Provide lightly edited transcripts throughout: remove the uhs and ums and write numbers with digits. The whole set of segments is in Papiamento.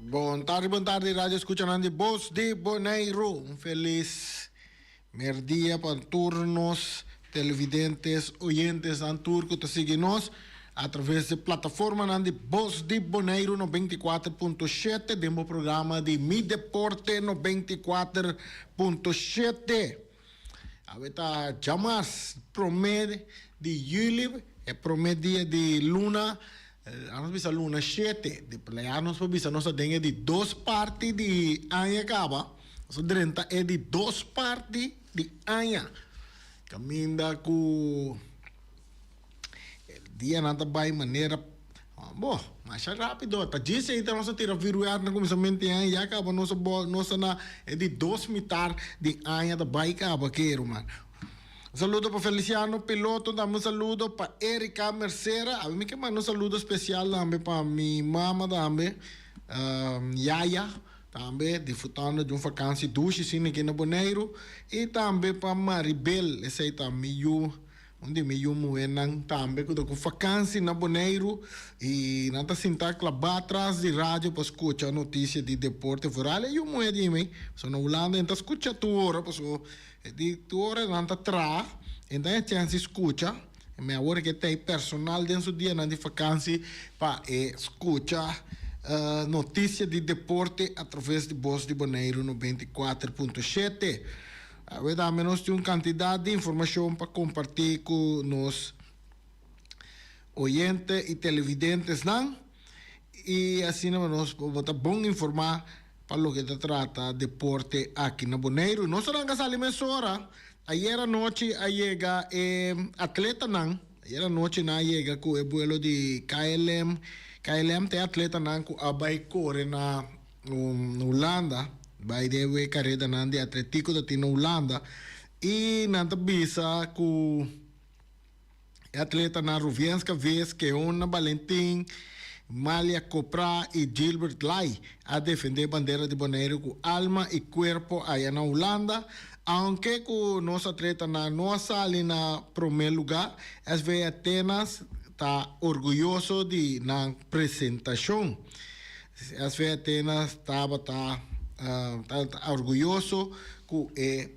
Bon tardi, bon tardi, radio escuchanan di Bos di Boneiru. Un felis merdia pa tur nos televidentes, oyentes nan tur ku ta sigui nos a traves di plataformanan di Bos di Boneiru 94.7 den bo programa di Mi Deporte 94.7. Awe ta djamars prome di juli, e prome dia di luna, anos bisa luna shete, di playa nos por bisa nos ta den e di dos parti di aña kaba, nos a drenta e di dos parti di aña, kaminda ku. E dianan ta bai manera, bo, masha rapido. Ta djis ei ta nos a tira vuurwerk na kuminsamentu di aña, ya kaba nos a bo, nos ta na e di dos mitar di aña ta bai kaba ke, ruman. Un saludo pa Feliciano Piloto, tambe un saludo pa Erika Mercera. Abi mi ke manda un saludo spesial tambe pa mi mama tambe, Yaya, tambe disfrutando di un vakansi dushi asina aki na Boneiru. I tambe pa Maribel, esei ta mi yu. Un di mi yu muhénan tambe ku ta ku fakansi na Boneiru i nan ta sintá klabá tras di radio pa skucha notisia di deporte. Vooral e yu muhé di mi, pasobra na Hulanda e no ta skucha tur ora pasobra e di tur ora nan ta traha e no ta haña chèns di skucha. Mi awor ke ta e personal den su dianan di fakansi pa e skucha notisia di deporte atraves di Bos di Boneiru 94.7. Awe tambe nos tin un kantidat di informashon pa kompartí ku nos oyente i televidentesnan i asina nos por ta bon informá pa loke ta trata deporte aki na Boneiru. Nos a ranka sali mesora. Ayer anochi a yega e atletanan, ayer anochi nan a yega ku e buelo di KLM. KLM ta e atletanan ku a bai kore na Hulanda, bai den e karedanan di atletico ta tin na Hulanda y nan ta bisa cu e atletanan Ruvienska Vis, Keona Balentin, Malia Copra y Gilbert Lai a defende bandera di Boneiru cu alma y cuerpo aya na Hulanda. Aunke cu nos atletanan no a sali na prome luga, SV Atenas ta orguyoso di nan presentacion. SV Atenas tabata ta orguyoso ku e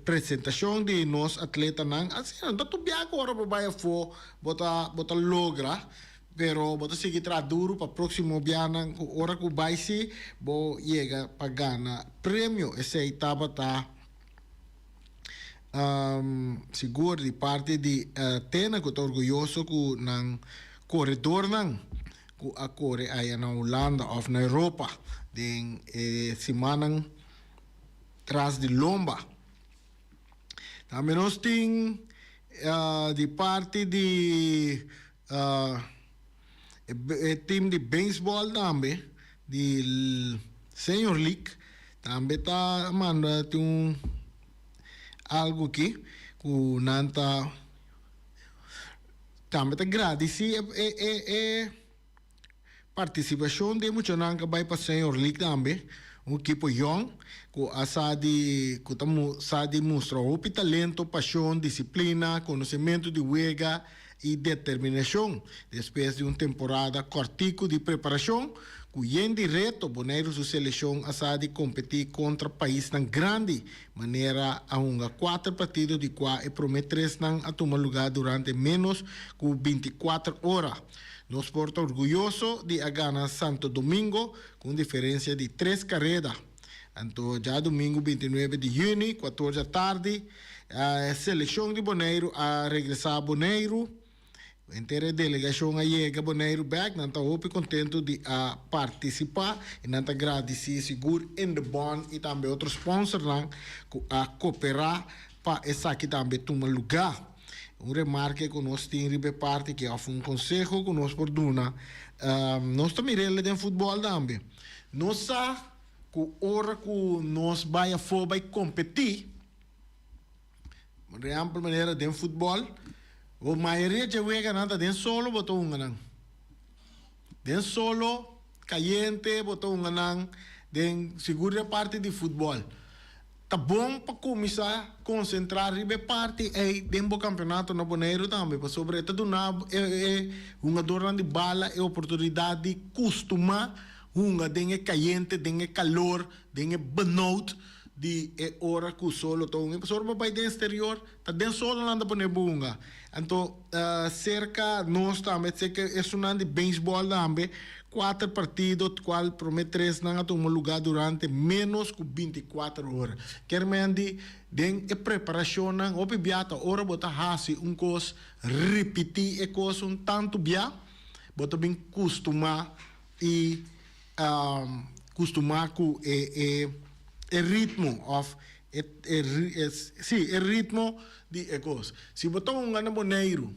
presentashon di nos atletanan. Asina, no ta tur biaha ku ora bo bai afó bo ta bo ta logra, pero bo ta sigui traha duru pa próksimo biahanan ku ora ku bai si bo yega pa gana premio. Esei tabata sigur di parti di Atenas ku ta orguyoso ku nan koredornan. ku a kore aya na Hulanda òf na Europa den e simannan tras di lomba. Tambe nos tin di parti di e team di beisbòl tambe di Senior League tambe ta manda tin un algu aki ku nan ta. Tambe ta gradisí e partisipashon di e muchanan ku a bai pa Senior League tambe, un ekipo yòn ku a sa di ku ta sa di mustra hopi talento, pashon, disiplina, konosementu di wega i determinashon. Despues di un temporada kòrtiku di preparashon ku yen di reto, Boneiru su selekshon a sa di kompetí kontra paisnan grandi Manera a hunga kuater partido di kua e promé tresnan a tuma lugá durante ménos ku bintikuater ora. Nos por ta orguyoso di a gana Santo Domingo ku un diferensia di tres kareda. Anto djadumingu bintinuebe di yüni, kuator djatardi, e selekshon di Boneiru a regresá Boneiru. Henter e delegashon a yega Boneiru bek, nan ta hopi kontentu di a partisipá i nan ta gradisí sigur Indebon i tambe otro sponsornan ku a koperá pa esaki tambe tuma lugá. Un remarke ku nos tin riba e parti aki òf un konseho ku nos por duna, nos ta mir'el den futbòl tambe. Nos sa ku ora ku nos bai afó bai kompetí, Por ehempel manera den futbol, bo mayoria dje weganan ta den solo bo ta hunga nan. Den solo kayente bo ta hunga nan den sigur den parti di futbol. Ta bon pa kuminsá konsentrá riba e parti ei den bo kampeonato na Boneiru tambe pasobra e ta duna e hungadornan di bala e oportunidat di kustumá. hunga den e kayente, den e kalor, den e benòut di e ora ku solo ta hunga. Pasobra bo bai den eksterior, ta den solo nan ta pone bo hunga. Anto serka nos tambe, serka esunnan di beisbòl tambe, kuater partido, kual promé tres nan a tuma lugá durante ménos ku binti kuater ora. Kier men di den e preparashonnan hopi bia ta ora bo ta hasi un kos, ripití e kos un tantu bia, bo ta bin kustumá i kustumá ku e e e ritmo òf e e sí e ritmo di e kos. Si bo ta hunga na Boneiru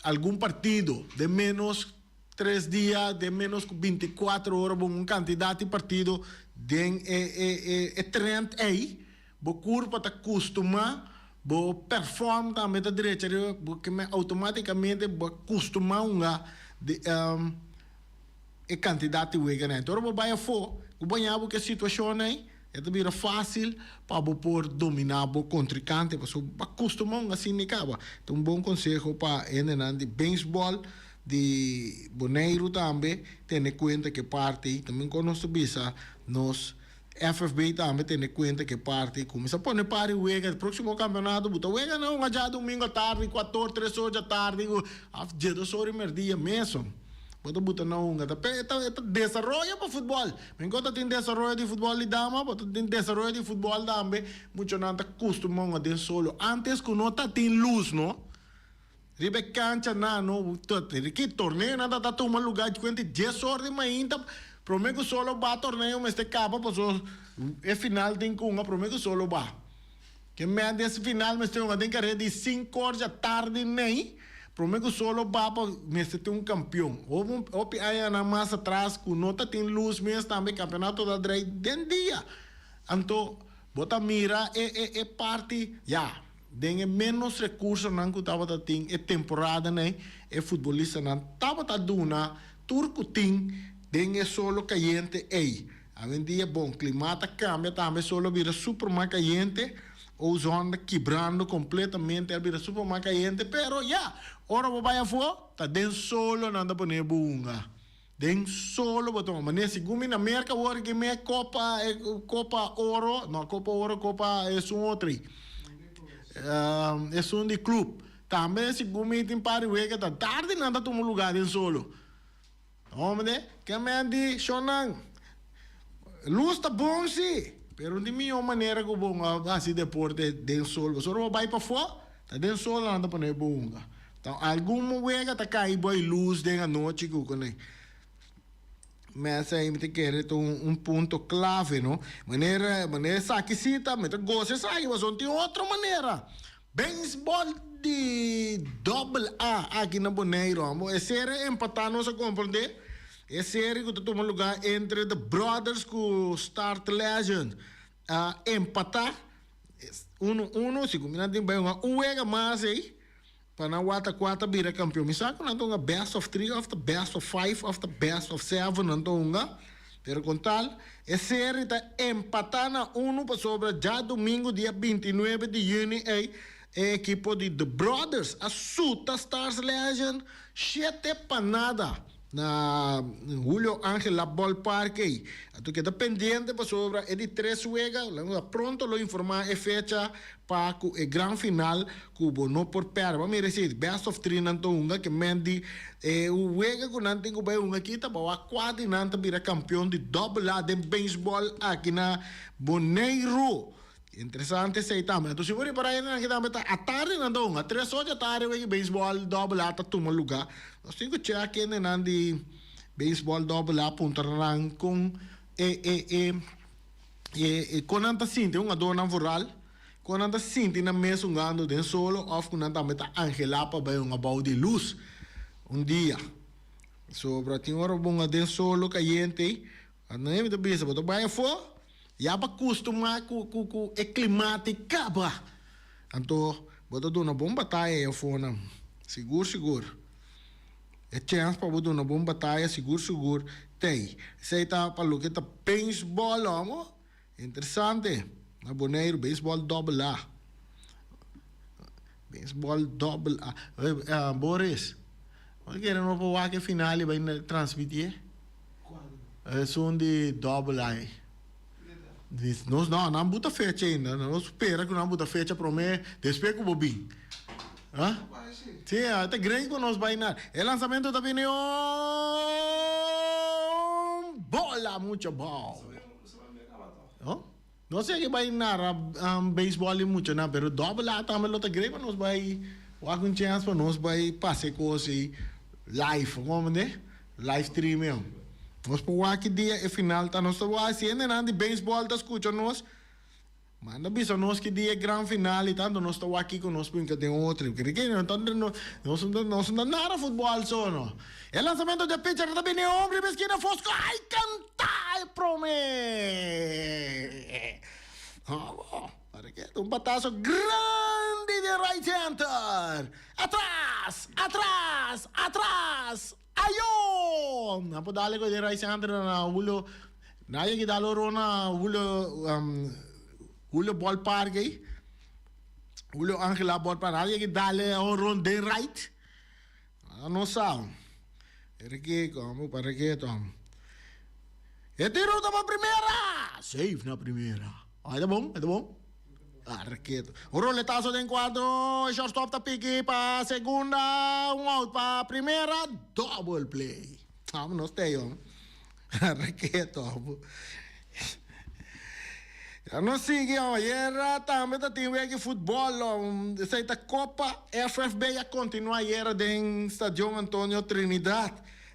algun partido den ménos tres dia, den ménos ku 24 ora bo hunga un kantidat di partido den e e e e trend ei, bo kurpa ta kustumá, bo perform tambe ta drecha riba bo ke outomátikamente bo a kustumá hunga di e kantidat di weganan. Enton ora bo bai afó ku bo haña bo ku e situashon ei, e ta bira fásil pa bo por dominá bo kontrinkante pasobra bo a kustumá hunga asina i kaba. Ta un bon konseho pa hendenan di beisbòl di Boneiru tambe tene kuenta ku e parti ei. Tambe kon nos ta bisa nos FFB tambe tene kuenta ku e parti ei. Kuminsá pone par di wega e próksimo kampeonato bo ta wega nan hunga djadumingu atardi kuator tres or djatardi òf 12 or di mèrdia mesun. Bo ta buta na hunga ta e ta e ta desaroyo pa futbòl. Men ku ta tin desaroyo di futbòl di dama, bo ta tin desaroyo di futbòl tambe. Muchanan ta kustumá hunga den solo. Ántes ku no ta tin lus no, riba e kanchanan no, ki torneonan ta ta tuma lugá kuenta 10 or di mainta promé ku solo ba torneo mester kaba pasobra e final tin ku hunga promé ku solo ba. Ke mèt des final mester hunga den karera di 5 or djatardi nei, promé ku solo ba pa mester tin un kampion. Hopi añanan mas atras ku no ta tin lus mes tambe kampeonato ta drai den dia. Anto bo ta mira e e e parti ya den e ménos rekursonan ku tabata tin e temporada nei e futbolistanan tabata duna tur ku tin den e solo kayente ei. Awendia bon, klima ta kambia tambe, solo a bira super mas kayente, ozon ta kibrando kompletamente, a bira super mas kayente, pero ya, ora bo bai afó, ta den solo nan ta pone bo hunga. Den solo bo ta hunga. Manera segun mi na Merka awor ke me kopa, kopa oro, no kopa oro, kopa esun otro ei, esun di club. Tambe segun mi tin par di wega ta tardi nan ta tuma luga den solo. Hombre, ke men di shonnan? Lus ta bon si, pero di mihó manera ku bo a hasi deporte den sol. Pasobra bo bai pafó, ta den sol nan ta pone bo hunga. Ta algun wega ta kai bo e lus den anochi ku kuné. Mesa ei mi ta kere ta un punto klave, no? Manera, manera esaki si ta, mi ta gosa esaki, pasobra no tin otro manera. Beisbòl di Dòbel A aki na Boneiru. Amo e serie empatá nos a komprondé. E serie ku ta tuma lugá entre The Brothers ku Start Legend a empatá unu unu. Si ku mi nan tin bai hunga un wega mas ei pa nan wak kua ta bira kampion. Mi sa ku nan ta hunga best of three òf ta best of five òf ta best of seven nan ta hunga. Pero kon tal, e serie ta empatá na unu pasobra djadumingu dia 29 di yüni ei e ekipo di The Brothers a suta Stars Legend 7-0 na Julio Angel La Ballpark ei. Anto keda pendiente pasobra e di tres wega pronto lo informá e fecha pa ku e gran final ku bo no por pèrdè. Bo a mira si best of three nan ta hunga ke men di e wega ku nan tin ku bai hunga aki ta bawa kua di nan ta bira kampion di dòbel A den beisbòl aki na Boneiru. Interesante esei tambe. Anto si bo ripará hende nan aki tambe ta atardi nan ta hunga. 3 or di atardi wega beisbòl dòbel A ta tuma lugá. Nos tin ku chèk hende nan di beisbòl dòbel A puntra nan kon e e e e kon nan ta sinti hungadónan vooral. Kon nan ta sinti nan mes hungando den solo òf ku nan tambe ta anhelá pa bai hunga bou di lus un dia. Sobra tin ora bo hunga den solo kayente ei, nan hende ta bisa bo ta bai afó ya pa kustumá ku ku ku e klimati kaba. Anto bo ta duna bon bataya ei afónan, sigur sigur. E chèns pa bo duna bon bataya sigur sigur t'ei. Esei ta pa loke ta beisbòl, amo. Interesante. Na Boneiru, beisbòl dòbel A. Beisbòl dòbel A. Boris, bo ta kere no por wak e final i bai transmitié? Kual? Esun di Double I. Nos no, nan buta fecha ainda. Nos spera ku nan buta fecha promé despues ku bo bin. Ha? Sí, ta great ku nos bai na. E lansamento ta bini un bola mucho bou. No? No sé ke bai nara baseball di muchanan, pero Double A tambe lo ta great pa nos bai wak un chance pa nos bai pasa e kos ei live, komo mende? Live streaming. Nos por wak ki dia e final ta. Nos ta wak si hendenan di baseball ta skucha nos, manda bisa nos ki dia e gran final i tanto nos ta wak kiko nos por hinka den otro. Kere nos ta nos no ta nara futbol so no. E lansamento di e pitcher ta bini hombre riba eskina Fosco ai kanta e prome. Para ke un batazo grandi den right center. Atras! Atras! Atras! Ayo! Nan por dale ku den right center na Julio. Nan yegi dal oro na Julio Julio Ballpark ei. Julio Angela Ballpark. Nan yegi dale oro den right. Nan no sa. Era kiko, amo para keto. E tiro ta pa primera! Safe na primera. Ay ta bon, ay ta bon. Arketo. Un roletazo den cuadro. E shortstop ta piki pa segunda. Un out pa primera. Double play. Vámonos, Teo. Arketo. Ya nos sigui ayera tambe ta tin wega di futbol. Esei ta Copa FFB a continua ayera den Stadion Antonio Trinidad.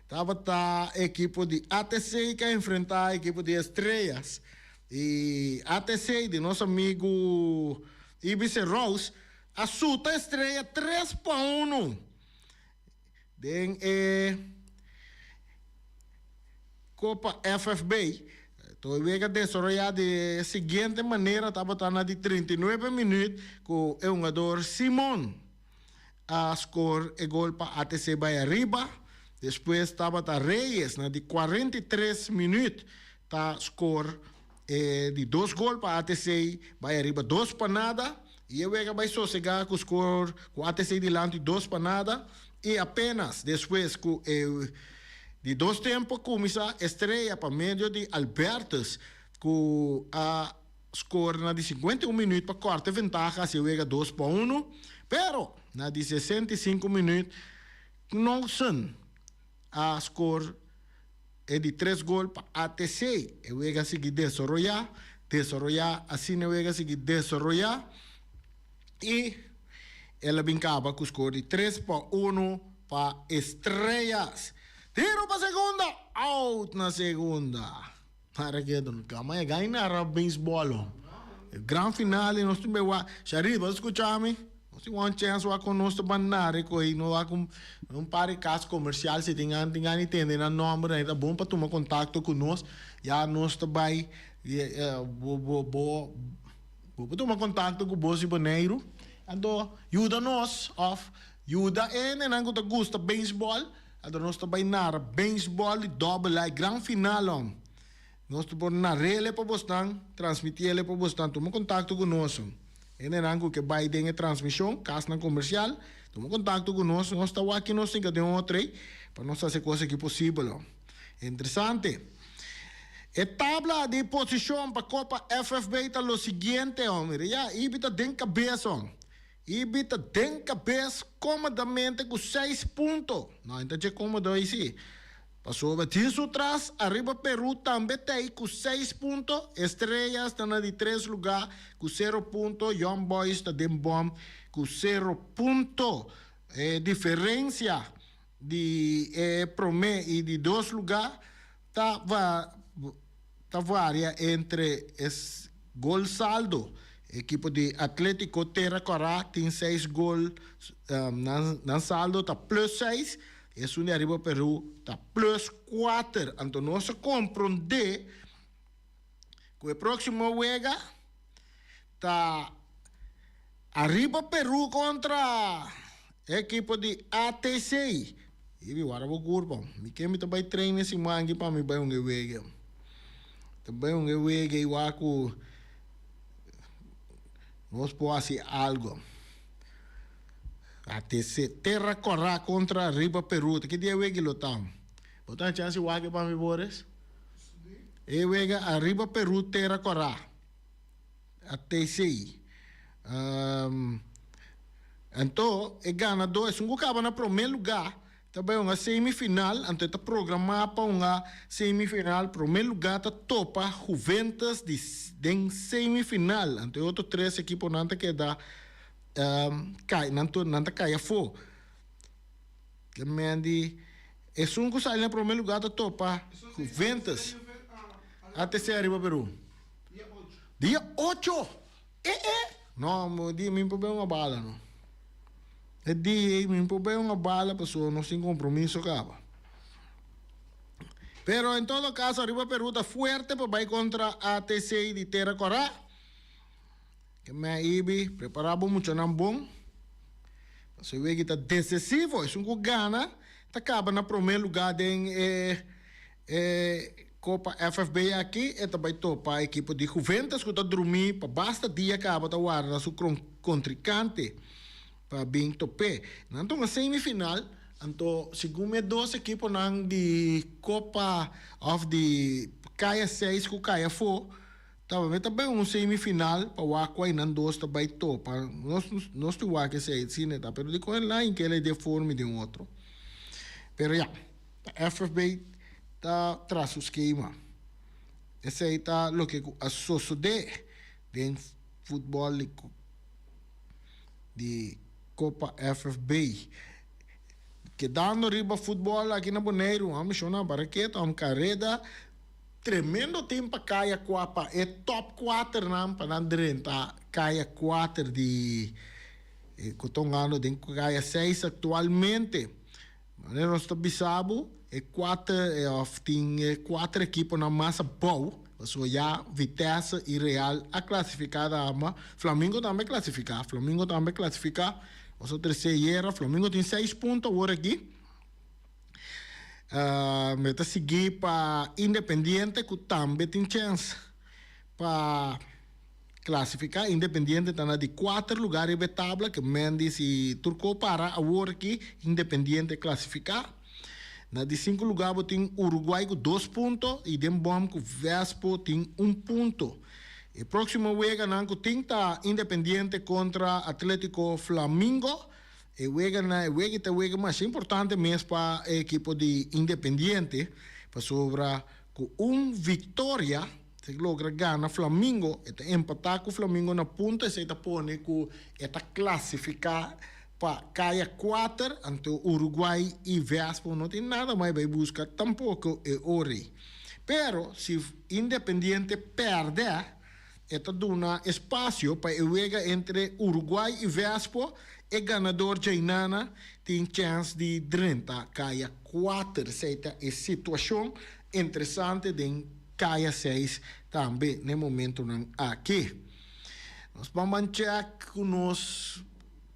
Tabata ekipo di ATC ke a enfrenta ekipo di Estrellas. Y ATC di nos amigu Ibice Rose a suta Estrella 3-1 den e Copa FFB. Tur e wega desaroyá di e siguiente manera, tabata na di 39 minuut ku e hungador Simon a skor e gol pa ATC bai ariba. Despues tabata Reyes na di 43 minuut ta skor e di dos gol pa ATC bai ariba 2-0 y e wega bai sosega ku skor ku ATC dilanti 2-0 y apenas despues ku e di dos tempo a kuminsá Estrella pa medio di Albertus ku a skor na di 51 minuut pa kòrta e ventaha hasi e wega 2-1 pero na di 65 minuut Knowlson a skor e di tres gol pa ATC. E wega sigui desaroyá, desaroyá, asina e wega sigui desaroyá i el a bin kaba ku skor di 3-1 pa Estrellas. Tiro pa segunda, out na segunda. Para ke no kama e gai nara baseball hom. E gran finale nos tin bay wak. Sharif, bo ta skucha mi? Nos tin wan chance wak kon nos ta ban nara e koe. No wak un un par di kas komersial si tin tin gana di tende nan nomber nan. E ta bon pa tuma kontakto ku nos. Ya nos ta bay bo bo bo bo por tuma kontakto ku bos di Boneiru. Anto yuda nos of yuda e hendenan ku ta gusta baseball. Anto nos ta bai nara beisbòl di Double A, gran final hom. Nos ta por nar'ele pa bosnan, transmiti'ele pa bosnan. Tuma kontakto ku nos. Hendenan ku ke bai den e transmishon, kasnan komersial, tuma kontakto ku nos. Nos ta wak ki nos tin ka den otro ei pa nos hasi e kos aki posibel hom. Interesante. E tabla di posishon pa Kopa FFB ta lo siguiente hom. Mira ya, Ibi ta den kabes hom. Ibi ta den kabes komodamente ku seis punto. No, e ta dje komodo ei si. Pasobra tin su tras ariba Peru tambe ta ei ku seis punto. Estrellas ta na di tres lugá ku sero punto. Young Boys ta den bòm ku sero punto. E diferensia di e promé i di dos lugá ta ta varia entre e gol saldo. Ekipo di Atletico Terra Kòrá tin seis gol, nan saldo ta plus seis, esun di Ariba Peru ta plus kuater. Anto nos a komprondé ku e próksimo wega ta Ariba Peru kontra ekipo di ATC. Ibi wara bo kurpa. Mi ke mi ta bai train e siman aki pa mi bai un e wega. Ta bai un e wega i wak ku nos por hasi algo. ATC Terra Kòrá kontra Ariba Peru. Ta ki dia e wega lo ta? Bo ta na chance wak pa mi Boris? E wega Ariba Peru Tera Kòrá, ATC. Anto e ganadó, esun ku kaba na promé lugá, ta bai hunga semifinal, anto e ta programá pa hunga semifinal. Promé lugá ta topa Juventus di den semifinal, anto e otro tres ekiponan ta keda kai, nan tur nan ta kai afó. Ke men di esun ku sali na promé lugá ta topa Juventus. ATC Ariba Peru. Dia ocho! E e! No, e dia mi por bay un bala no. E dia ei mi por bay un bala pasobra nos tin compromiso caba. Pero en todo caso Ariba Peru ta fuerte pa bay contra ATC di Tera Cora. Ke men ibi prepara bo muchanan bon. Pasobra e wega ta decisivo. Esun cu gana ta caba na prome lugar den e E Kopa FFB aki e ta bai topa ekipo di Juventus ku ta drumí pa basta dia kaba ta warda su kontrinkante pa bin top'é. Nan ta un semifinal, anto segun mi e dos ekiponan di Kopa òf di Kaya seis ku Kaya afó ta bai ta bai un semifinal pa wak ku ainan dos ta bai topa. Nos nos tin wak esei asina ta, pero dikon e lain kela e den forma di un otro. Pero ya. Ta FFB ta tras su skema. Esei ta loke ku a sosodé den futbòl di Kopa FFB. Kedando riba futbòl aki na Boneiru, a menshoná Baraketa, un kareda tremendo tin pa kaya kua pa e tòp kuaternan pa nan drenta kaya kuater di ku ta hungando den kaya seis aktualmente. Manera nos ta bisa bo, e kuater of tin e kuater ekiponan mas abou, pasobra ya Vitesse i Real a klasifiká dama, Flamingo tambe a klasifiká, Flamingo tambe a klasifiká, nos a trese ayera, Flamingo tin seis punto awor aki. Mi ta sigui pa Independiente ku tambe tin chèns pa. Klasifiká Independiente ta na di kuater lugá riba e tabla ke Mendy si tur ko para awor aki Independiente klasifiká. Na di sinku lugá bo tin Uruguay ku dos punto i den bòm ku Vespo tin un punto. E próksimo weganan ku tin ta Independiente kontra Atlético Flamingo. E weganan e wega ta wega masha importante mes pa e ekipo di Independiente pasobra ku un viktoria Si logra gana Flamingo, e ta empatá ku Flamingo na punto, esei ta pone ku e ta klasifiká pa kaya kuater, anto Uruguay i Vespo no tin nada mas bai buska tampoko e ora ei. Pero si Independiente pèrdè, e ta duna espasio pa e wega entre Uruguay i Vespo, e ganador djainana tin chèns di drenta kaya kuater. Esei ta e situashon interesante den Kaya seis tambe n'e momentonan aki. Nos ban ban check ku nos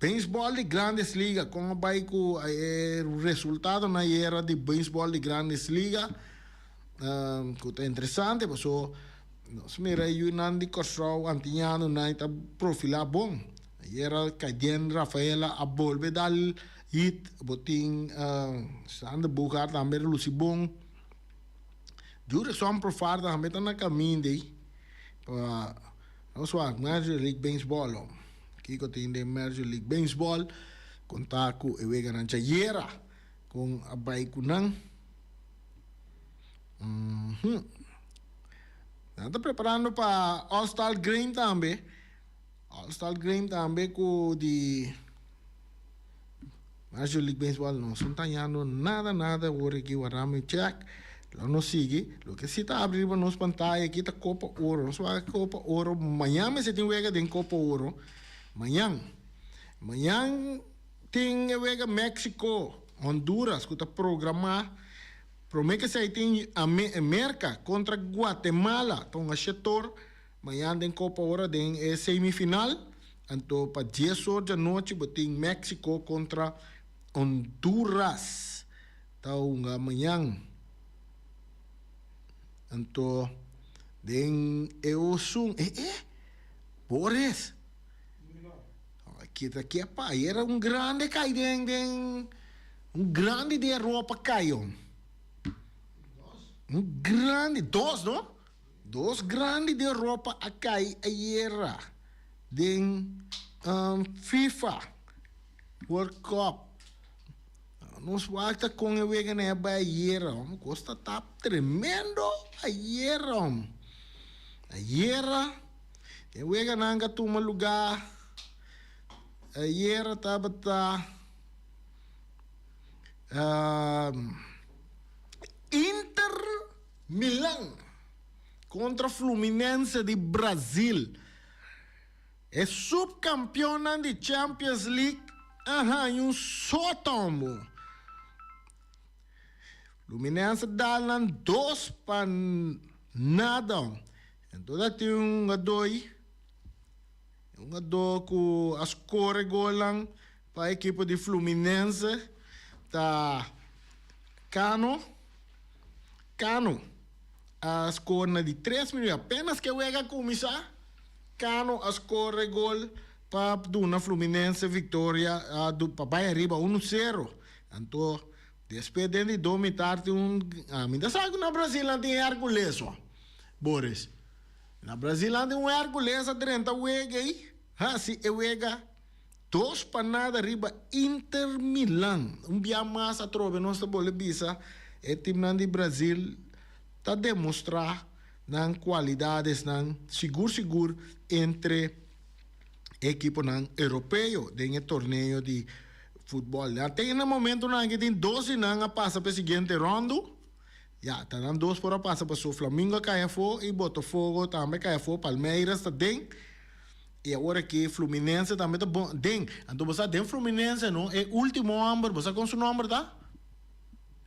beisbòl di Grandes Liga kon a bai ku e resultadonan ayera di beisbòl di Grandes Liga ku ta interesante paso nos mira e yunan di Kòrsou antiñano nan ta profilá bon. Ayera Kaiden Rafaela a bolbe dal hit bo tin Sander Bogaert tambe a lusi bon. Jurison Profar tambe ta na kaminda ei pa nos wak Major League Baseball om. Kiko tin den Major League Baseball konta ku e weganan djayera kon a bai ku nan. Nan ta preparando pa All Star Game tambe. All Star Game tambe ku di Major League Baseball no son tañando nada nada awor aki wara mi check lo nos sigui loke si ta abri riba nos pantaya aki ta Copa Oro nos wak Copa Oro mañan mester tin wega den Copa Oro mañan mañan tin e wega Mexico Honduras ku ta programa prome kesei tin Merca kontra Guatemala ta un ashetor Mañan den Copa Oro den e semifinal, anto pa dies or djanochi bo tin Mexico contra Honduras ta hunga mañan. Anto den e osun e e Boris kita kia pa ayera un grande kai den den un grande den ropa kai hom. Un grande dos no. Dos grandi di Europa a kai ayera den FIFA World Cup. Nos wak ta kon e weganan a bai ayera. Kos ta ta tremendo ayera. Ayera e weganan a tuma luga ayera tabata Inter Milan kontra Fluminense di Brazil. E supkampionnan di Champions League a haña un sotombo. Fluminense dal nan 2-0. Enton ta tin un hungadó ei, un hungadó ku a skor e golnan pa ekipo di Fluminense ta Cano. Cano a score na di tres minuut. Apenas ke wega a cuminsa, Cano a score e gol pa duna Fluminense victoria pa bay ariba 1-0. Anto despues den di dos mitar tin un, mi ta sa cu na Brasil nan tin Hercules ho, Boris. Na Brasil nan tin un Hercules a drenta wega ey, haci e wega 2-0 riba Inter Milan. Un bia mas atrobe nos ta bole bisa e teamnan di Brazil ta demostra nan cualidadesnan sigur sigur entre e ekiponan europeo den e torneo di futbol. Ya te na momentonan aki tin dos di nan a pasa pa e siguiente rondo. Ya, ta nan dos por a pasa paso Flamingo a cay afo y Botafogo tambe a cay afo, Palmeiras ta den. Y awor aki Fluminense tambe ta bon den. Anto bo sa den Fluminense no e ultimo homber, bo sa con su nomber ta?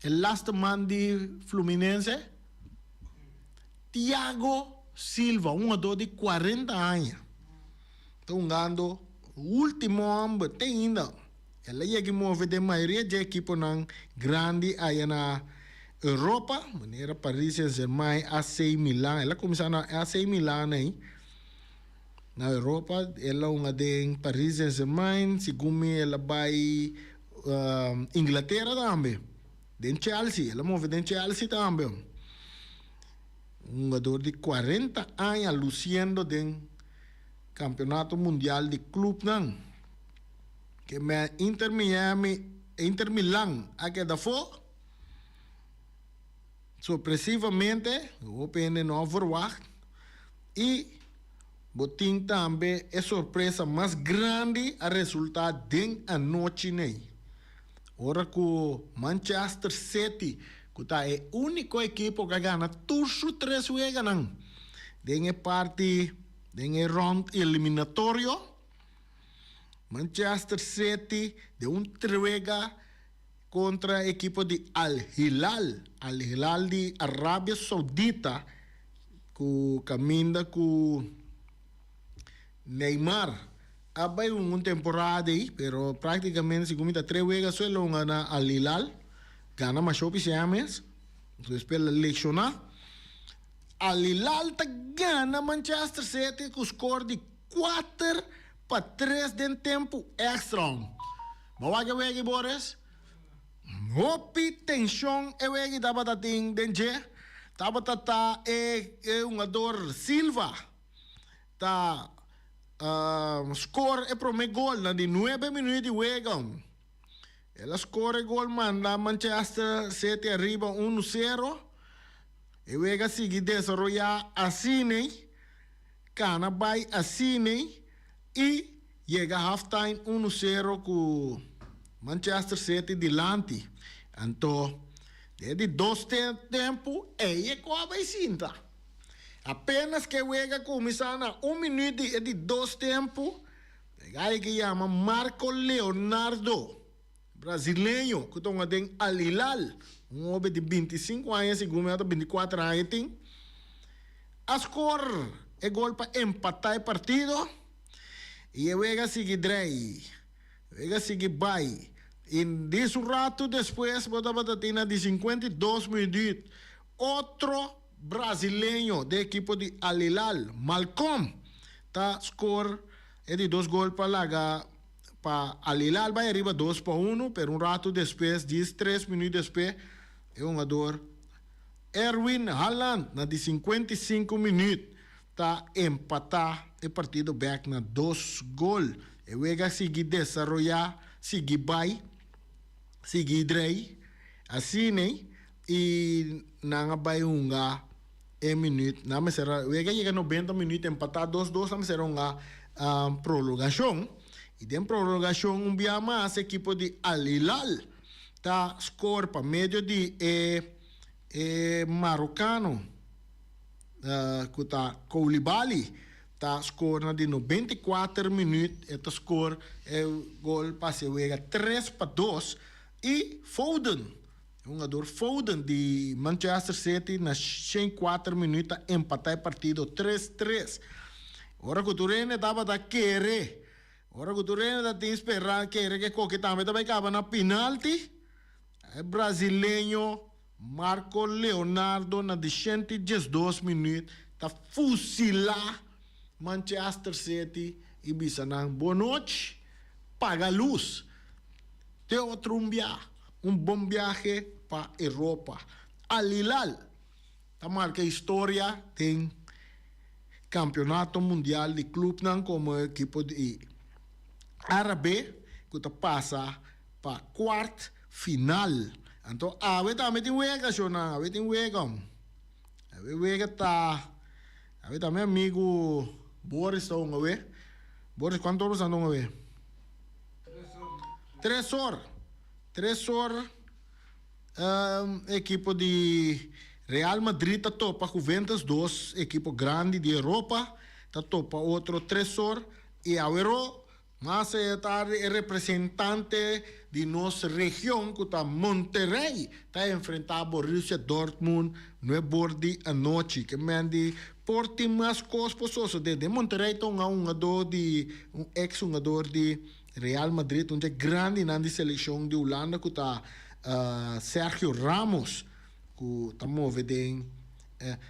E laste man di Fluminense? Thiago Silva, un hungador di 40 aña. Ta hungando ultimo homber te ainda. El a yega y move den mayoria dje ekiponan grandi aya na Europa, manera Paris Saint-Germain, AC Milan. El a cuminsa na AC Milan ey. Na Europa el a hunga den Paris Saint-Germain, segun mi el a bai Inglatera tambe, den Chelsea, el a move den Chelsea tambe. Un hungador di 40 aña luciendo den Campeonato Mundial di Clubnan. Ke me Inter Miami, Inter Milan a keda afó. Sorpresivamente, hopi hende no a verwacht. Y bo tin tambe e sorpresa mas grandi a resulta den anochi nei. Ora cu Manchester City, cu ta e unico ekipo cu a gana tur su tres weganan den e parti den e round eliminatorio, Manchester City den un trewega contra ekipo di Al Hilal, Al Hilal di Arabia Saudita, cu caminda cu Neymar a bay un temporada ey, pero practicamente segun mi ta tres wega so el longa na Al Hilal, gana masha hopi sea mes, despues el a lesiona. Al Hilal ta gana Manchester City cu score di 4-3 den tempo extra. Bo wak e wega Boris? Hopi tension e wega tabata tin den dje. Tabata ta e hungador Silva ta score e prome gol na di nuebe minuut di wega. El a score e gol manda Manchester City ariba 1-0. E wega sigui desaroya asina, cana bay asina y yega halftime 1-0 cu Manchester City dilanti. Anto, den di dos tempo ey e cu a bay sinta. Apenas cu e wega cuminsa na un minuut di e di dos tempo, e guy cu yama Marco Leonardo, brasileño cu ta hunga den Al Hilal, un hoben di 25 aña, segun mi a ta 24 aña tin, a score e gol pa empata e partido. Y e wega sigui drei, wega sigui bai. Y dis un rato despues bo tabata tin na di 52 minuut otro brasileño den ekipo di Al Hilal, Malcom, ta score e di dos gol pa laga pa Al Hilal bai ariba 2-1, pero un rato despues, dis tres minuut despues, e hungador. Erwin Haaland na di 55 minuut ta empatá e partido bèk na dos gol. E wega sigui desaroyá, sigui bai, sigui drei, asina i nan a bai hunga e minuut. Nan mester a wega yega 90 minuut empatá dos dos, nan mester a hunga prolongashon. I den prolongashon un bia mas ekipo di Al Hilal ta skor pa medio di e e marokano ku ta Koulibaly ta skor na di 94 minuut e ta skor e gol pa hasi e wega 3-2 i Foden, e hungador Foden di Manchester City na 104 minuut ta empatá e partido 3-3. Ora ku tur hende tabata kere, ora ku tur hende ta tin speran kere ku e koki tambe ta bai kaba na pinalti, e brasileño Marco Leonardo na di 112 minuut ta fusilá Manchester City i bisa nan bonochi, paga lus. Te otro un bia, un bon biahe pa Europa. Al Hilal ta marka historia den Kampionato Mundial di Klupnan komo ekipo di Árabe ku ta pasa pa kwart final. Anto awe tambe tin wega shownan, awe tin wega. Awe wega ta, awe ta mi amigu Boris ta hunga awe. Boris, kuantu ora bo sta hunga awe? Tres or. Tres or ekipo di Real Madrid ta topa Juventus, dos ekipo grandi di Europa ta topa otro tres or i awero Mas e tardi e representante di nos region cu ta Monterrey ta enfrenta Borussia Dortmund nuebor di anochi. Ke men di por tin mas cos por sosode. Den Monterrey ta un hungador di un ex hungador di Real Madrid, un dje grandinan di seleccion di Hulanda cu ta Sergio Ramos cu ta move den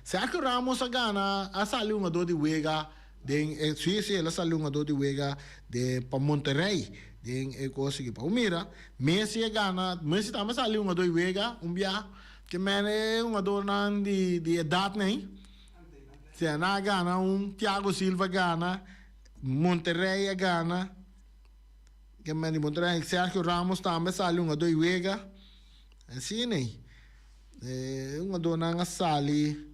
Sergio Ramos a gana a sali hungador di wega. Den e sí sí el a sali hungador di wega de pa Monterrey den e kos aki. Pa bo mira Messi a gana, Messi tambe a sali hungador di wega un bia ke men e hungadornan di di edatnan ei. Si nan a gana un, Thiago Silva a gana, Monterrey a gana, ke men di Monterrey, Sergio Ramos tambe a sali hungador di wega. Asina ei. E hungadornan a sali.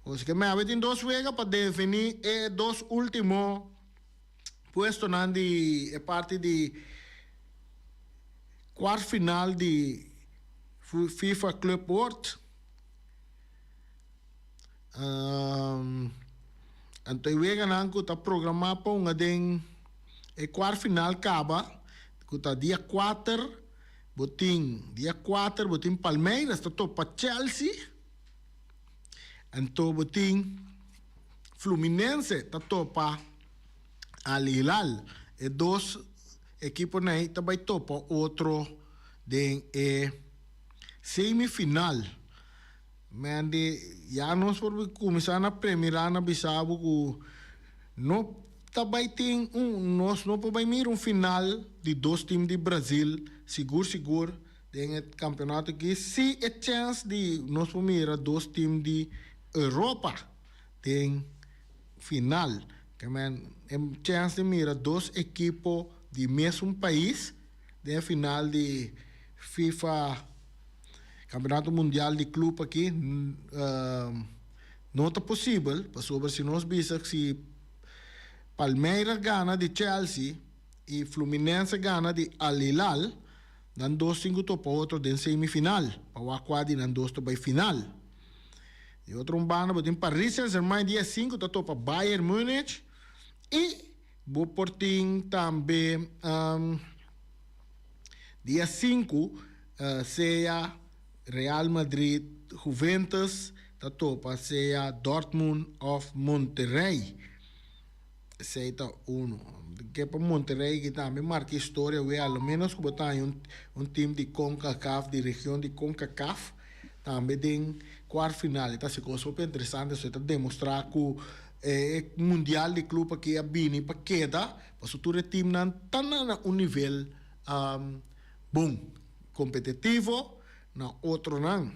Así ke awe tin dos wega pa definí e dos último puestonan di e parti di kwart final di FIFA Club World. Anto e weganan ku ta programá pa hunga den e kwart final kaba ku ta dia kuater bo tin dia kuater bo tin Palmeiras ta topa Chelsea. Anto bo tin Fluminense ta topa Al Hilal. E dos ekiponan ei ta bai topa otro den e semifinal. Mandy, ya nos por kuminsá na premirá na bisa bo ku no ta bai tin un, nos no por bai mira un final di dos tim di Brazil sigur sigur. Den e campeonato aki si e chance di nos por mira dos team di Europa den final. Ke men e chance di mira dos ekipo di mesun pais den e final di FIFA Campeonato Mundial di Club aki no ta posibel pasobra si nos bisa si Palmeiras gana di Chelsea y Fluminense gana di Al Hilal, Nan dos tin ku topa otro den semifinal pa wak kua di nan dos ta bai final. Di otro un banda bo tin Paris Saint-Germain dia sinku ta topa Bayern Munich i bo por tin tambe dia sinku sea Real Madrid Juventus ta topa sea Dortmund of Monterrey. Esei ta uno. Ke pa Monterrey ki tambe marka historia wea a lo menos ku bo ta haña un team di Concacaf, di region di Concacaf tambe den kuart final. E ta hasi kos hopi interesante, so e ta demostrá ku e mundial di club aki a bini pa keda, pasobra tur e teamnan ta na un nivel bon, kompetitivo na otronan.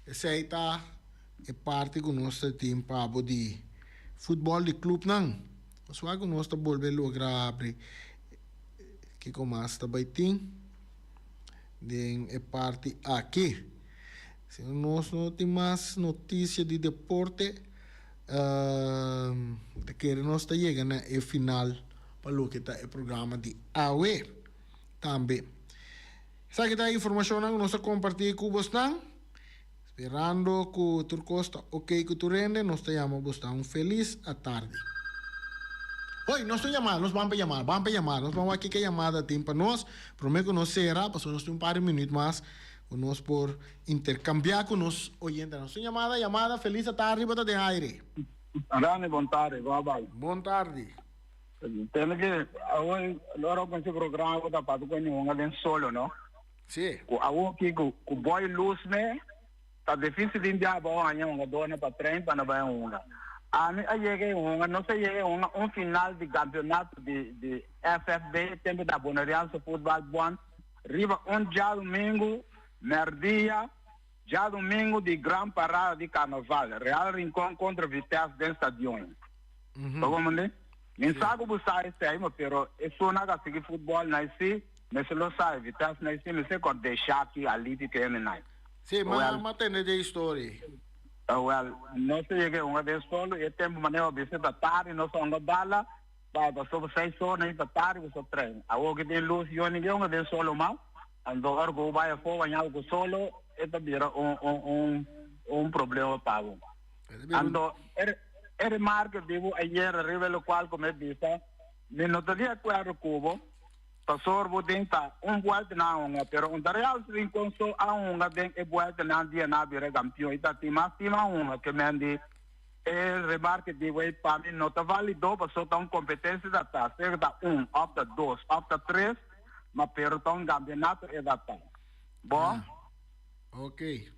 Esei ta e parti ku nos ta tin pa bo di futbòl di klupnan. Nos wak ku nos ta bolbe logra habri kiko mas ta bai tin den e parti aki. Si nos no tin mas notisia di deporte, ta kere nos ta yega na e final pa loke ta e programa di awe tambe. Esaki ta e informashonnan ku nos a kompartí ku bosnan. Sperando ku tur kos ta oke ku tur hende, nos ta yama bosnan un felis atardi. Hoi, nos tin yamada, nos ban pa yamada, ban pa yamada, nos ban wak kiko yamada tin pa nos promé ku nos sera, pasobra nos tin un par di minüt mas ku nos por interkambiá ku nos oyentenan. Nos tin yamada, yamada, felis atardi, bo ta den aire. Rani, bon tardi, bo a bai? Bon tardi. Tende ke awe ora ku e programa ku ta pasa ku e hunga den solo no. Si. Ku awo ki ku ku boy luz me ta dificil din bia bo haña hungadornan pa train pa nan bai hunga. Ami a yega e hunga nos a yega e hunga un final di campeonato di di FFB tempo da Bonerianse Voetbal Bond riba un djadumingu merdia djadumingu di gran parada di carnaval Real Rincon contra Vitesse den stadion. Bo comprende? Mi sa ku bo sa esei, ma pero esun a ka sigui futbòl na esei, mester lo sa e Vitesse na esei, mester kòrda e Shaki, Alipi ku hende nai. Sí, ma ma tende di e historia ei. Wèl, nos a yega e hunga den solo i e tempu manera bo bisa ta tardi nos a hunga bala, bai pasobra seis ora na ta tardi bo sa train. Awor ku tin lus yo ni ke hunga den solo mas, anto ora ku bo bai afó baña bo ku solo e ta bira un un un un problema pa bo. Anto e e remarke di bo ayer riba e locual cu mi bisa, mi no ta di acuerdo cu bo, pasobra bo den ta un buelta nan a hunga, pero un ta Real Rincon so a hunga den e bueltanan dia nan a bira campeon y ta tin mas team a hunga ke men di e remarke di bo ey pa mi no ta valido pasobra ta un competencia ta ta, sea ta un of ta dos of ta tres, ma pero ta un campeonato e ta ta. Bo? Ok.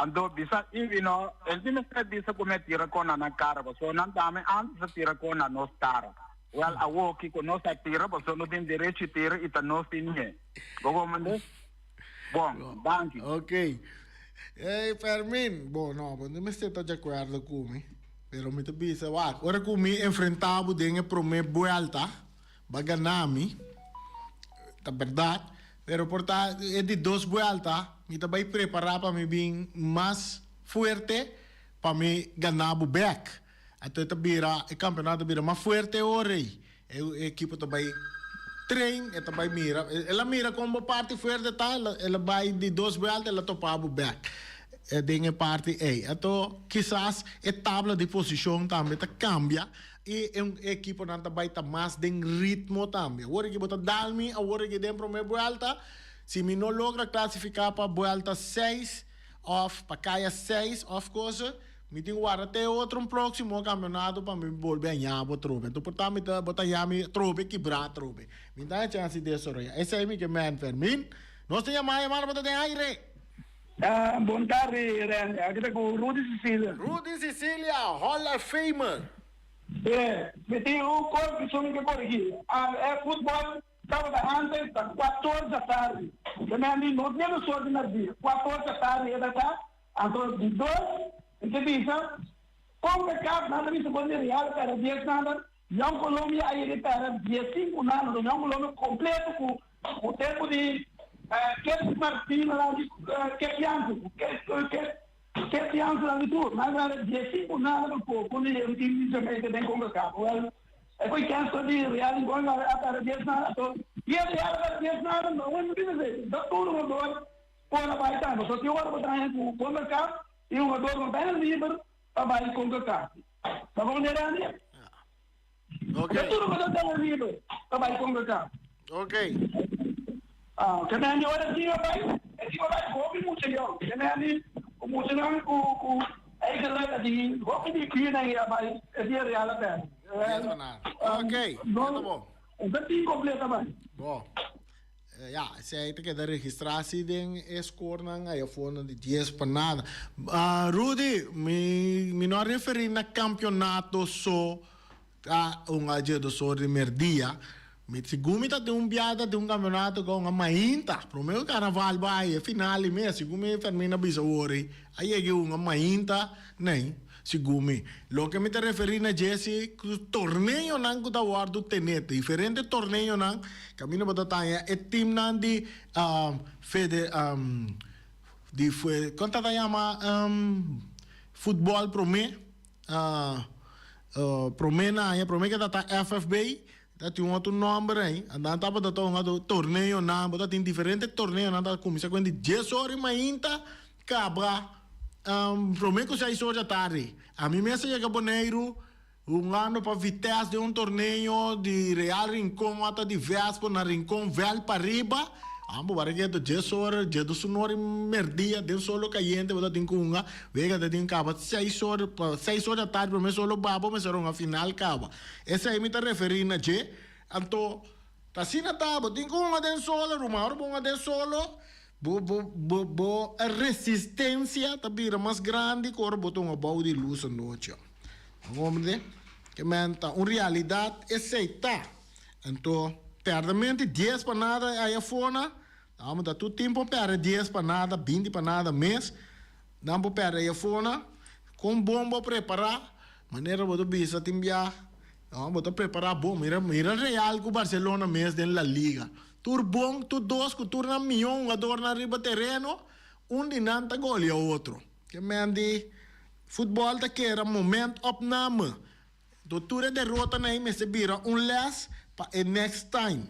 Anto bisa Ivi no, el di mester bisa ku mi a tira kon na nan kara, pasobra nan tambe antes a tira kon na nos kara. Wèl, awor kiko nos a tira, pasobra no tin derecho tira i ta nos tin ñe. Bo komprendé? Bon, danki. Ok. Ey, Fermin, bo no, bo no mester ta di akuerdo ku mi, pero mi ta bisa, wak, ora ku mi enfrentá bo den e promé buelta, Bo a gana mi, ta berdad, pero por ta e di dos buelta mi ta bay prepara pa mi bin mas fuerte pa mi gana bo bek. Anto e ta bira, e campeonato ta bira mas fuerte ora ey. E ekipo ta bay train, e ta bay mira, el a mira con bo parti fuerte ta, el a bay di dos buelta el a topa bo bek den e parti ey. Anto kisas e tabla di posicion tambe ta cambia. I e ekiponan ta bai ta mas den ritmo tambe. Awor aki bo ta dal mi awor aki den prome buelta, si mi no logra klasifiká pa buelta seis òf pa kaya seis òf cosa, mi tin warda te otro un próksimo kampionato pa mi bolbe haña bo atrobe. Anto por ta mi ta bo ta haña mi atrobe kibrá atrobe. Mi ta haña chèns di desaroyá. Esei mi ke mèn Fermin. Nos ta yamá yamada bo ta den aire. Bon tardi Rende, aki ta ku Rudy Cecilia. Rudy Cecilia, Hall of Famer. E, mi tin un kos ku so mi ke korigí. E futbòl tabata antes ta kuator djatardi. Te men di no tin e sor di mèrdia. Kuator djatardi e ta ta. Anto di dos, mi ke bisa, Concacaf nan ta bisa kon di Real pèrdè dies nada, Jong Colombia a yega e pèrdè dies sinku nada. Anto Jong Colombia kompleto ku ku tempu di Kep Martina nan di Kep Jansen, Kep Kep Jansen nan di tur. Nan a gana dies sinku nada pa poko di e tim di Jamaica den Concacaf. Wèl, e koe kèns ta di Real Rincon a pèrdè dies nada. Anto dia Real a pèrdè dies nada, no wèl no bisa esei. Ta tur hungador por a bai tambe. So tin ora bo ta haña ku Concacaf tin hungador ku no ta haña liber pa bai Concacaf. Sa bo manera Andy? Ok. Ta tur hungador ta haña liber pa bai Concacaf. Ok. Ah, ke men di ora tim a bai, e tim a bai ku hopi mucha yòn. Ke men di ku muchanan ku ku eigenlijk a di hopi di kunan i a bai e dia Real a pèrdè. Dies pa nada. Ok, No, ta bon. ta tim kompleto a bai. Bon. Ya, esei ta keda registrá si den e skornan aya fondo di dies pa nada. Rudy, mi mi no a referí na kampionato so ta un ajedosor di merdia. Mi segun mi ta tin un biaha ta tin un campeonato con a mainta, prome cu carnaval bay e final y mes, segun mi Fermin a bisa awor ey, a yega e un a mainta ney, segun mi. Loke mi ta referi na dje si cu torneonan cu ta wordo tene, diferente torneonan caminda bo ta taya e teamnan di fede di con ta ta yama futbol prome, prome na aña, prome cu ta ta FFB. Ta tin un otro nomber ei. Nan tabata ta hunga torneonan. Bo ta tin diferente torneonan ta cuminsa cu di dies ora y mainta caba prome cu seis ora di atardi. Ami mes a yega Boneiru hungando pa Vitesse den un torneo di Real Rincon ota di Vespo na Rincon veld pariba. Ambo bara keto dies ora, diesdos un ora y merdia den solo cayente bo ta tin cu hunga. Wega ta tin caba seis ora, seis ora di atardi prome solo babo mester hunga final caba. Esei mi ta referí na dje. Anto, ta asina ta, bo tin ku hunga den solo, ruman. Ora bo hunga den solo, bo, bo, bo, bo resistensia ta bira mas grandi ku ora bo ta hunga bou di lus anochi. Bo komprendé? Ke men ta un realidat esei ta. Anto, pèrdementi dies pa nada aya afó-na, amo ta tur tin por pèrdè dies pa nada, binti pa nada mes. Nan por pèrdè aya afó-na. Kon bon bo prepará? Manera bo ta bisa tin bia, no, bo ta prepara bon. Mira, mira Real cu Barcelona mes den La Liga. Tur bon, tur dos cu tur nan miho hungadornan riba tereno, un di nan ta golea otro. Ke men di futbol ta kera moment opname. Do tur e derotanan ei mester bira un les pa e next time.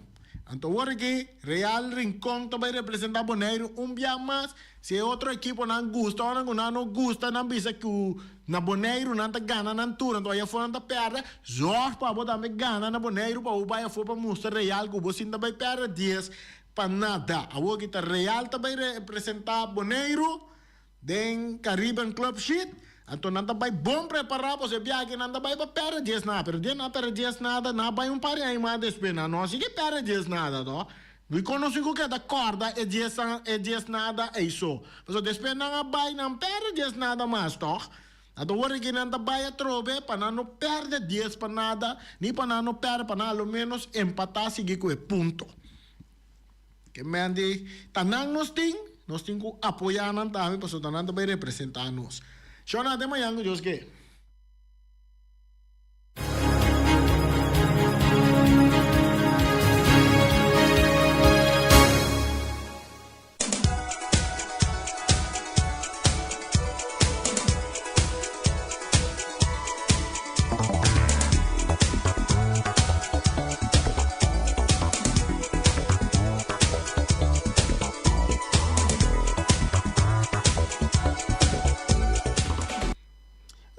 Anto awor aki Real Rincon ta bai representa Boneiru un bia mas. Si e otro ekiponan gusta o nan ku nan no gusta nan bisa ku na Boneiru nan ta gana nan tur anto ayafó nan ta pèrdè. Zòrg pa bo tambe gana na Boneiru pa bo bai afó pa mustra Real ku bo sin ta bai pèrdè dies pa nada. Awor aki ta Real ta bai representa Boneiru. Den Caribbean Club Sheet, anto nan ta bai bon prepará pasobra e biaha nan ta bai pa pèrdè dies nada, pero dia nan a pèrdè dies nada, nan a bai un par di aña mas despues, nan no a sigui pèrdè dies nada to. Mi konosí ku keda kòrda e dies e dies nada ei so, pasobra despues nan a bai nan pèrdè dies nada mas tòg. Anto wor aki nan ta bai atrobe pa nan no pèrdè dies pa nada, ni pa nan no pèrdè, pa nan a lo ménos empatá sigui ku e punto. Ke men di ta nan nos tin, nos tin ku apoyá nan tambe pasobra ta nan ta bai representá nos. Shona, te mañan ku Dios ke.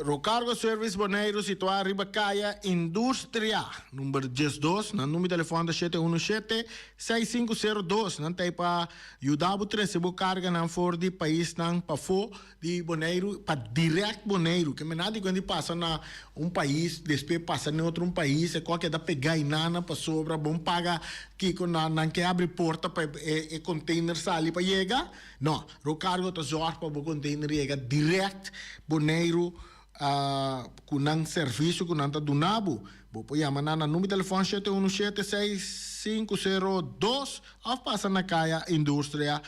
Rocargo Service Boneiru situá riba Kaya Industria number diesdos. Nan number di telefòn ta shete unu shete, seis sinku sero dos. Nan ta ei pa yuda bo trese bo karganan for di paisnan pafó di Boneiru pa direct Boneiru. Ke mena di kuenti pasa na un pais, despues pasa na otro un pais, e kòke ta pega inana pasobra bon paga kiko nan nan ke abri porta pa e e container sali pa yega. No, Rocargo ta zòrg pa bo container yega direct Boneiru ku nan servisio ku nan ta duna bo. Bo por yama nan na number di telefòn 717 6502 òf pasa na Kaya Industria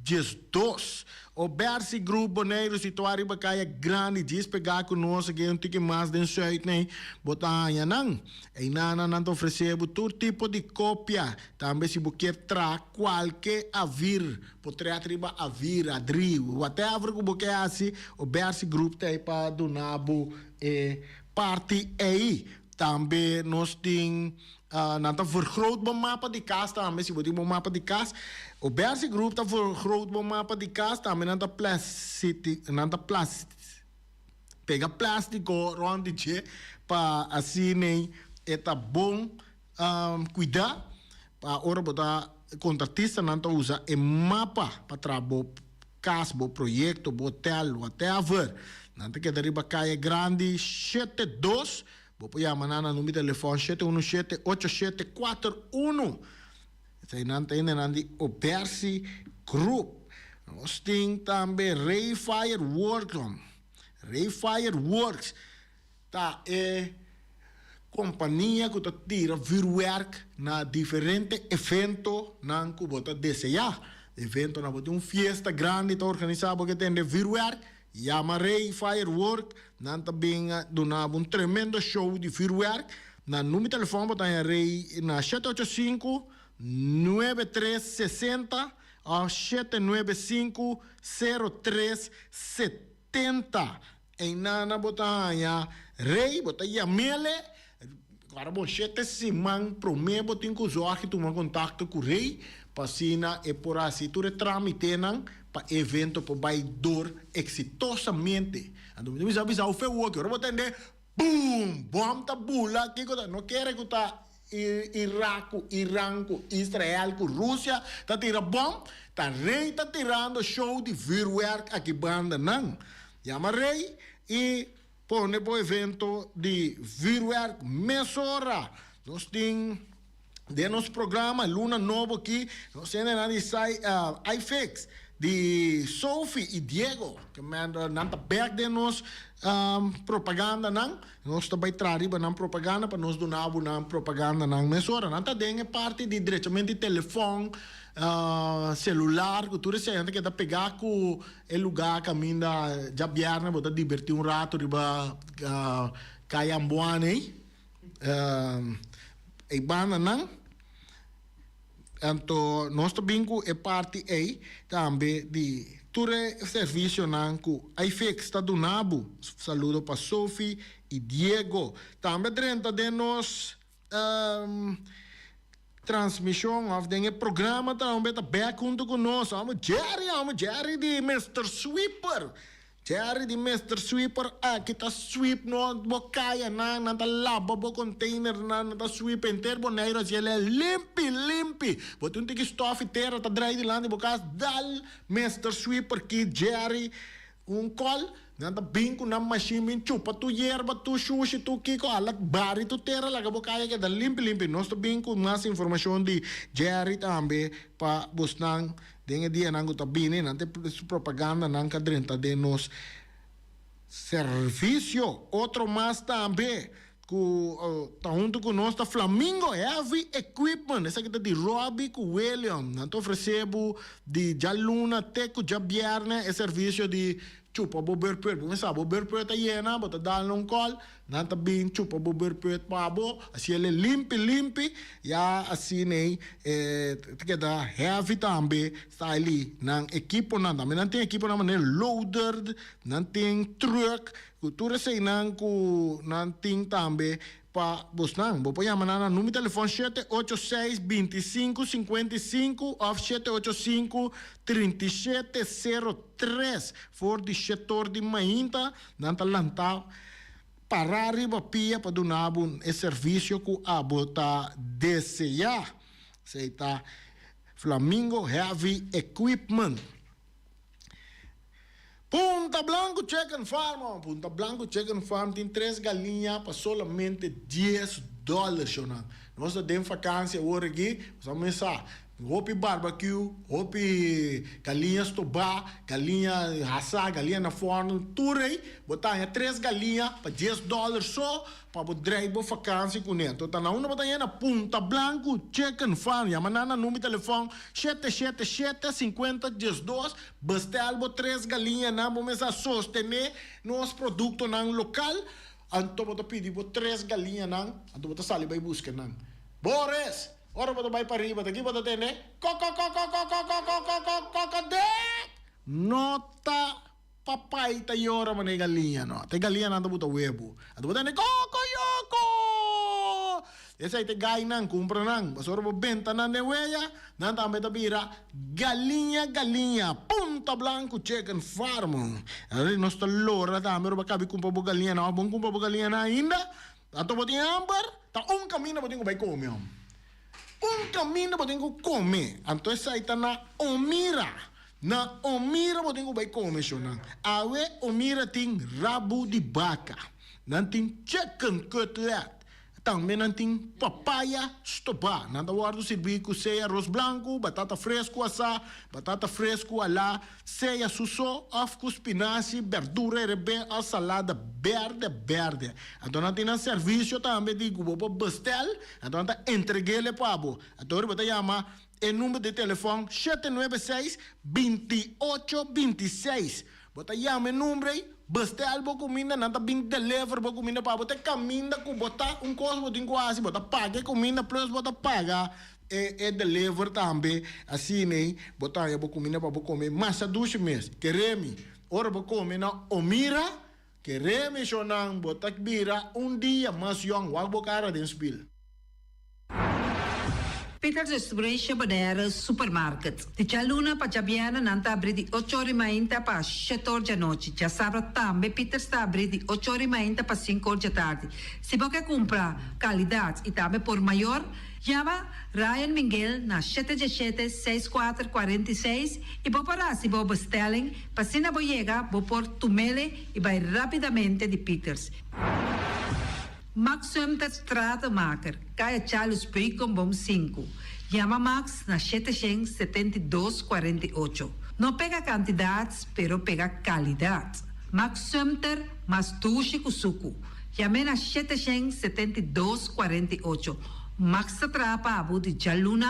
12. O Bercy Group Boneiru situá riba Kaya Grandi djis pegá ku nos aki un tiki mas den sùit nei bo ta haña nan. Einana nan ta ofresé bo tur tipo di kopia. Tambe si bo kier traha kualke avir, potret riba avir, adri, whatever ku bo ke hasi, o Bercy Group ta ei pa duna bo e parti ei. Tambe nos tin Nan ta vergroot bo mapa di kas tambe, si bo tin bo mapa di kas. O Bercy Group ta vergroot bo mapa di kas, tambe nan ta plasiti, nan ta plas, pega plastiko rond di dje pa asina e ta bon kuidá pa ora bo ta kontratistanan ta usa e mapa pa traha bo kas, bo proyekto, bo hotel, whatever. Nan ta keda riba Kaya Grandi shete dos. Bo por yama nan na number di telefòn shete unu shete ocho shete kuater unu. Esei nan ta hendenan di Obersi Group. Nos tin tambe Ray Fireworks. Ray Fireworks ta e Kompania ku ta tira vürwèrk na diferente eventonan ku bo ta deseá. Eventonan bo tin un fiesta grandi ta organisá bo ke tende vürwèrk, yama Rey Firework, nan ta bin duna bo un tremendo show di vürwèrk. Na number di telefòn bo ta haña Rey na shete ocho sinku, nuebe tres sesenta òf shete nuebe sinku, sero tres setenta. Einana bo ta haña rey, bo ta yam'ele. Ora bo shete siman promé bo tin ku zòrg i tuma kontakto ku rey pa asina e por hasi tur e trámitenan pa e evento por bai dor eksitosamente. Anto mi ta bisa bisa uf'e woki ora bo tende boom! Bòm ta bula kiko ta no kere ku ta Irak ku Iran ku Israel ku Rusia ta tira bòm, ta rey ta tirando show di vuurwerk aki banda nan. Yama rey i pone bo evento di vuurwerk mesora. Nos tin den nos programa luna nobo aki nos hendenan di iFix di Sophie i Diego ke nan ta bek den nos propagandanan. Nos ta bai traha riba nan propaganda pa nos duna bo nan propagandanan mesora. Nan ta den e parti di drechament di telefòn, selular ku tur esei. Nan ta keda pegá ku e lugá kaminda djabièrnè bo ta dibertí un ratu riba Kaya Amboana ei. E bandanan. Anto nos ta bin ku e parti ei tambe di tur e servisionan ku iFix ta duna bo. Saludo pa Sophie i Diego. Tambe drenta den nos transmishon òf den e programa tambe ta bèk huntu ku nos. Amo Jerry, amo Jerry di Mister Sweeper. Jerry di Mister Sweeper aki ta sweep no bo kayanan, nan ta laba bo containernan, nan ta sweep henter Boneiru asi el e limpi limpi. Bo tin un tiki stof i tera ta drai dilanti bo kas, dal Mister Sweeper ki Jerry un call, nan ta bin ku nan machine bin chupa tur yerba, tur shushi, tur kiko, ala bari tur tera laga bo kaya keda limpi limpi. Nos ta bin ku mas informashon di Jerry tambe pa bosnan. Den e dianan ku ta bini, nan ta e propagandanan ka drenta den nos servisio. Otro mas tambe ku ta huntu ku nos ta Flamingo Heavy Equipment. Esaki ta di Robbie ku William. Nan ta ofresé bo di djaluna te ku djabièrnè e servisio di chupa bo beurput. Bo mester sa bo beurput ta yena, bo ta dal un kòl. Nan ta bin chupa bo beurput pa bo, asi el e limpi limpi, ya asin'ey e ta keda heavy tambe style nan ekiponan. Tambe nan tin ekiponan manera loader, nan tin truck, ku tur eseinan ku nan tin tambe pa bosnan. Bo por yama nan na numero telefon shete ocho seis, binti sinku, sinkuenta i sinku òf shete ocho sinku, trinta i shete, sero tres. For di shetor di mainta nan ta lanta pará riba pia pa duna bo e servisio ku abo ta deseá. Esei ta Flamingo Heavy Equipment. Punta Blanco Chicken Farm, Punta Blanco Chicken Farm tin tres galiña pa solamente dies dòler, shownan. Nos ta den vakansia awor aki, nos a mesa Hopi barbecue, hopi galiña stobá, galiña hasá, galiña na fòrnu, tur ei bo ta haña tres galiña pa dies dòler so pa bo drei bo fakansi kuné. Anto ta na unda bo ta haña? Na Punta Blanco Chicken Farm. Yama nan na number di telefòn shete shete shete sinkuenta diesdos, bestèl bo tres galiñanan, bo mester a sostené nos produktonan lokal. Anto bo ta pidi bo tres galiñanan, anto bo ta sali bai buska nan. Boris! Ora bo ta bai pariba ta ki bo ta tende? Kokokokokokokokokokokokokdek! No ta papai ta yora manera e galiña no. Ta e galiñanan ta buta webu. Anto bo tende kokoyoko! Esei ta e gainan, kumpra nan. Pasobra ora bo benta nan den weya, nan tambe ta bira galiña galiña. Punta Blanco Chicken Farm. Ahora nos ta lora tambe ora bo a kabi kumpra bo galiñanan. Òf bo no kumpra bo galiñanan ainda? Anto bo tin hamber, ta un kaminda bo tin ku bai kome, hom. Un kaminda bo tin ku kome. Anto esei ta na Omira. Na Omira bo tin ku bai kome, shonnan. Awe Omira tin rabu di baka. Nan tin chicken cutlet. Tambe nan tin papaya stobá. Nan ta wòrdu sirbí ku sea ros blanku, batata fresku asá, batata fresku alá, sea su so òf ku spinashi, bèrdura herebé òf salada bèrdè bèrdè. Anto nan tin nan servisio tambe di ku bo por bestèl, anto nan ta entreg'é pa bo. Anto ora bo ta yama e number di telefòn 796 28 26. Bo ta yama e number ei, bestel bo kuminda, nan ta bin deliver bo kuminda pa bo. Te kaminda ku bo ta, un kos bo tin ku hasi, bo ta paga e kuminda plus bo ta paga e e deliver tambe. Asina ei bo ta haña bo kuminda pa bo kome masha dushi mes. Kere mi, ora bo kome na Omira, kere mi shonnan, bo ta bira un dia mas yòn. Wak bo kara den spil. Peters Restauration Bonaire Supermarket. Di djaluna pa djabièrnè nan ta abrí di ocho ora i mainta pa shete or djanochi. Djasabra tambe Peters ta abrí di ocho ora i mainta pa sinku or djatardi. Si bo ke kumpra kalidat i tambe por mayor, yama Ryan Minguel na shete djeshete, seis kuater, 46 i bo por hasi bo bestelling pa asina bo yega bo por tumele i bai rápidamente di Peters. Max Sumter Stratenmaker, Kaya Charles Beukenboom 5. Yama Max na 772 48. No pega kantidat, pero pega kalidat. Max Sumter, mas dushi ku suku. Yam'é na 772 48. Max ta traha pa bo di djaluna.